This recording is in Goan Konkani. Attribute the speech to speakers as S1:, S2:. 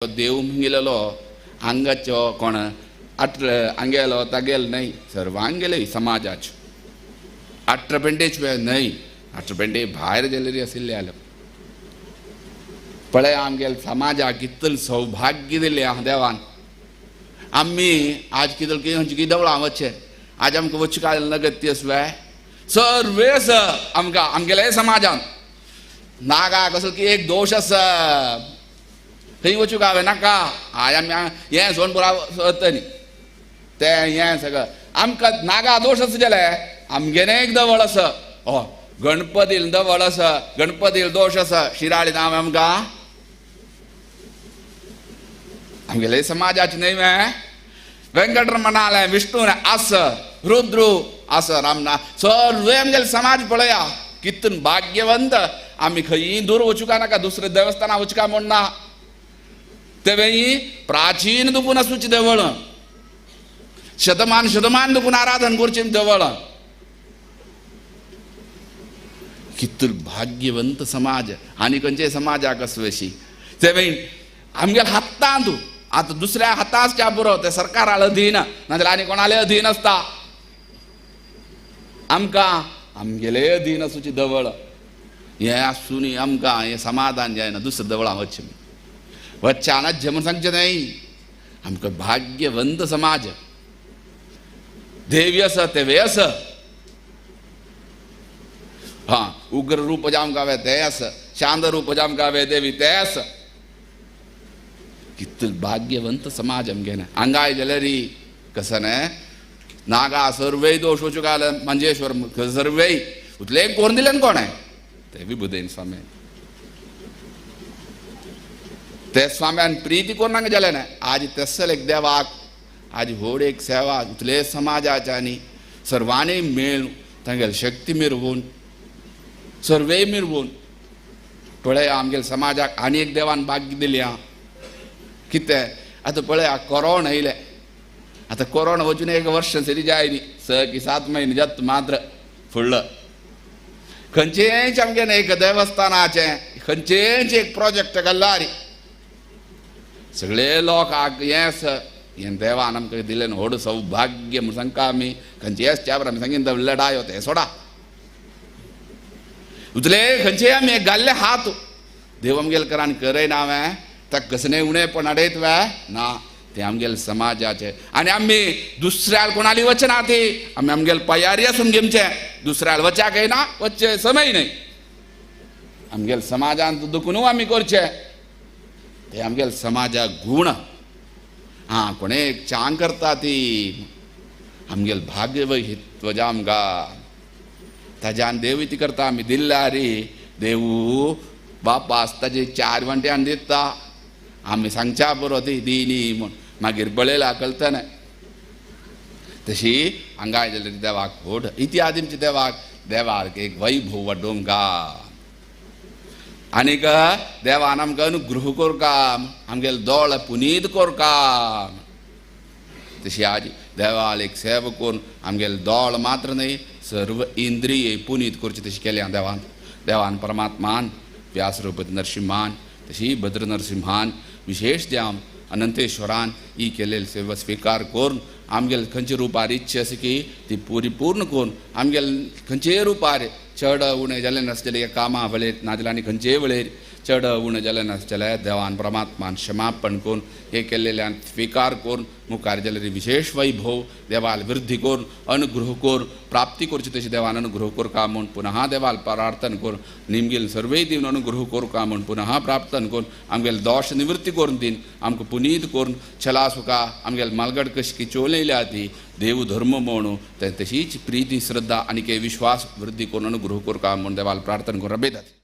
S1: देव म्हणगेलेलो हांगाचो कोण अट्र हांगेलो तागेलो न्हय, सर्वांगेले समाजाचो. अट्रपेंटेच न्हय, अट्रपेंटे भायर गेलेली आशिल्ले आले. पळय आमगेले समाजाक कितलें सौभाग्य दिलें आहा देवान. आमी आज कितें खंयची कितें देवळां वचचें, आज आमकां वचूंक काय नगत्य आसलें सर्वेस आमकां आमगेले समाजान नागा कसलो की एक दोश आसा, थंय वचूंक हांवें नाका. आज आमी हें सोनपुरा वतली तें हें सगळें आमकां नागा दोश आसा जाल्यार आमगेलें एक देवळ आसा, हय गणपतील देवळ आसा, गणपतील दोश आसा, शिराळी नांव आमकां आमगेले समाजाचे न्हय वे. वेंकटरमणालें विष्णू आस, रुद्रू आस, रामना सर्वे आमगेले समाज पळया कितून भाग्यवंत. आमी खंयी दूर वचूंक नाका, दुसरे देवस्थानां वचूंक म्हूण ना. तेवेंय प्राचीन दुखून आसूची देवळ, शतमान शतमान दुखून आराधन करची देवळ. कितून भाग्यवंत समाज. आनी खंयचे समाजाक आसवेशी तेवें आमगेले हातांत आतां दुसऱ्या हाताच्या पुरो ते सरकाराले अधीन नाजाल्यार आनी कोणाले अधीन आसता. आमकां आमगेले अधीन आसूची देवळ हें आसून आमकां हें समाधान जायना. दुसऱ्या देवळां वचचें वच्चानच म्हूण सांगचें न्हय. आमकां भाग्यवंत समाज. देवी आसा तेवे आसा, हां उग्र रूप जावंक हांवें तें आसा, शांत रूप जावंक हांवें देवी तें आसा. कितलो भाग्यवंत समाज आमगेले. हांगाय जाल्यार कसं न्हय नागा सर्वय दोश वचूंक आले मंजेश्वर सर्वय उतले कोरून दिलें कोणें ते विबुदेन स्वामी. ते स्वाम्यान प्रिती करून हांगा जालें ना. आज तेसल एक देवाक आज व्हड एक सेवा उतले समाजाच्या आनी सर्वांनी मेळून तांगेली शक्ती मिरवून सर्वेय मिरवून पळय आमगेल्या समाजाक आनी एक देवान भाग्य दिली आहा. कितें आतां पळय कोरोना येयलें, आतां कोरोना वचून एक वर्ष सरी जाय न्ही, 6 की 7 म्हयने जाता मात्र फुडलो. खंयचेंच आमगेलें एक देवस्थानाचें खंयचेंच एक प्रोजेक्ट घाल्यार सगळे लोक हें आसा हें देवान आमकां दिलें व्हड सौभाग्य म्हूण सांगता आमी. खंयचेच च्याबर आमी सांगीन लडायो तें सोडा, उतले खंयचे आमी घाल्ले हात देव आमगेले करान करयना हांवें ताका कसलें उणेपण हाडयत वे ना. तें आमगेले समाजाचें. आनी आमी दुसऱ्याक कोणाली वचना ती आमी आमगेले पयारी आसून घेवचें, दुसऱ्याक वच्याक येना, वचचें समय न्हय. आमगेले समाजान दुखून आमी करचें ते आमगेले समाजाक गूण. आं कोणे चांग करता ती आमगेले भाग्य वहित्व आमकां ताज्यान देव ती करता. आमी दिल्ल्यारी देवू बापास ताजे 4 वांट्यान दिता, आमी सांगच्या पुरो ती दिनी म्हूण मागीर पळयला कळतना. तशी हांगाय जाल्यार देवाक व्हड इत्यादींचे देवाक देवाक एक वैभव वाडोवंक आनीक देवान आमकां अनुग्रह कोरका, आमगेले दोळे पुनीत कोरका. तशी आज देवाल एक सेवा करून आमगेले दोळ मात्र न्हय सर्व इंद्रिय पुनीत करची तशी केल्या देवान. देवान परमात्मान व्यासरूपती नरसिंहान तशी भद्र नरसिंहान विशेष जाम अनंतेश्वरान ही केलेली सेवा स्विकार करून आमगेले खंयच्या रुपार इच्छा आसा की ती परिपूर्ण करून आमगेले खंयचेय रुपार चड उणें जालें नासतलें कामां वेळेर नाजाल्यार आनी खंयचेय वेळेर चड उणें जालें नासतलें देवान परमात्मान क्षमापण करून हे केल्लेल्यान स्विकार करून मुखार जाल्यार विशेष वैभव देवाल वृद्धी करून अनुग्रह करून प्राप्ती करची तशी देवान अनुग्रह करका म्हूण पुनः देवाल प्रार्थना करून निमगेल सर्वय दिवन अनुग्रह करका म्हूण पुनः प्रार्थना करून आमगेले दोश निवृत्ती करून दिन आमकां पुनीत करून छला सुखा आमगेले मालगड कशी चोलयल्या ती देव धर्म म्हणून ते तशीच प्रिती श्रद्धा आनी विश्वास वृद्धी करून अनुग्रह करका म्हूण देवाल प्रार्थना करून रबेतात.